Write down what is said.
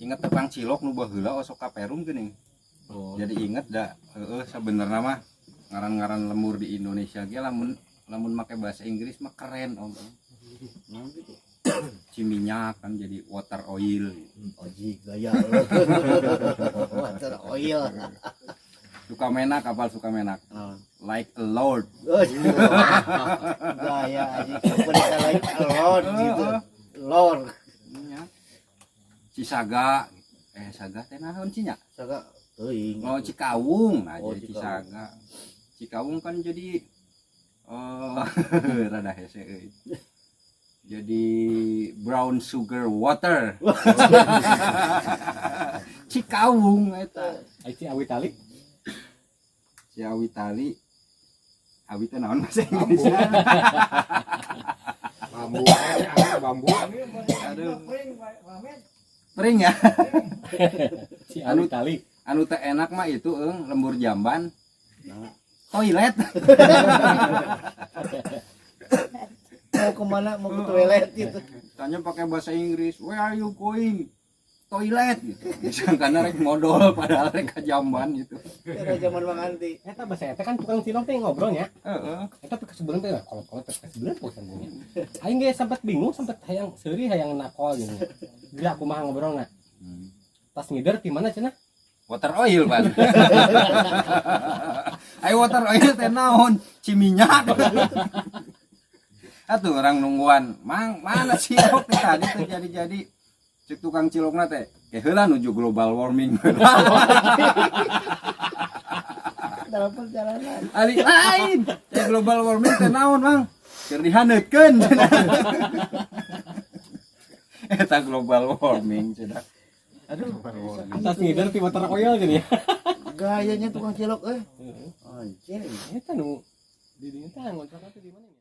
Inget tukang cilok nu baheula osok ka Perum geuning. Oh. Jadi inget da, heeh, sebenarnya mah ngaran-ngaran lembur di Indonesia ge lamun lamun make bahasa Inggris mah keren, Om. Nah, gitu. Ciminyak kan jadi water oil. Oji gaya. Water oil. Sukamenak, kapal Sukamenak. Ah. Like a lord. Oh, gaya aja mereka like a lord gitu. Lord. Nya. Cisaga. Eh, saga teh naon cinya? Saga teuing. Oh, Cikawung. Nah, Oh, jadi Cikawung. Cisaga. Cikawung kan jadi, oh, rada hese euy. Jadi brown sugar water. Cikawung eta. Ai Ciawi Tali. Ciawi Tali. Awi teh naon bahasa Inggris? Bambu, bambu. Aduh. Pring ya. Ciawi Tali. Anu teh enak mah itu eung lembur jamban. Nah. Toilet. Mau kemana? Mau ke toilet gitu. Tanya pakai bahasa Inggris, "Where are you going?" "Toilet," gitu. Disangkana rek modol, padahal rek ka jamban gitu. Era zaman Bang Anti. Eta bahasa eta kan tukang cilok teh ngobrolnya. Heeh. Eta teh sebelum teh kalau-kalau teh sebelum bosan punya. Aing ge sempat bingung, sempat hayang seuri, hayang nakol gitu. Gila, kumaha ngobrolna. Tas ngider di mana cenah? Water oil, Pan. Ayo, water oil teh naon? Ciminyak. Atuh orang nungguan, "Mang, mana cilok teh tadi teh jadi-jadi?" Cek tukang cilokna teh, "Ke heula nuju global warming." Dalam perjalanan. Ali lain. Teh global warming teh naon, Mang? Keur dihaneutkeun cenah. Eta global warming cenah. Aduh. Tas ngider di water oil gini ya. Gayanya tukang cilok eh. Anjir. Eta nu di dinya teh ngontrak teh di mana ya?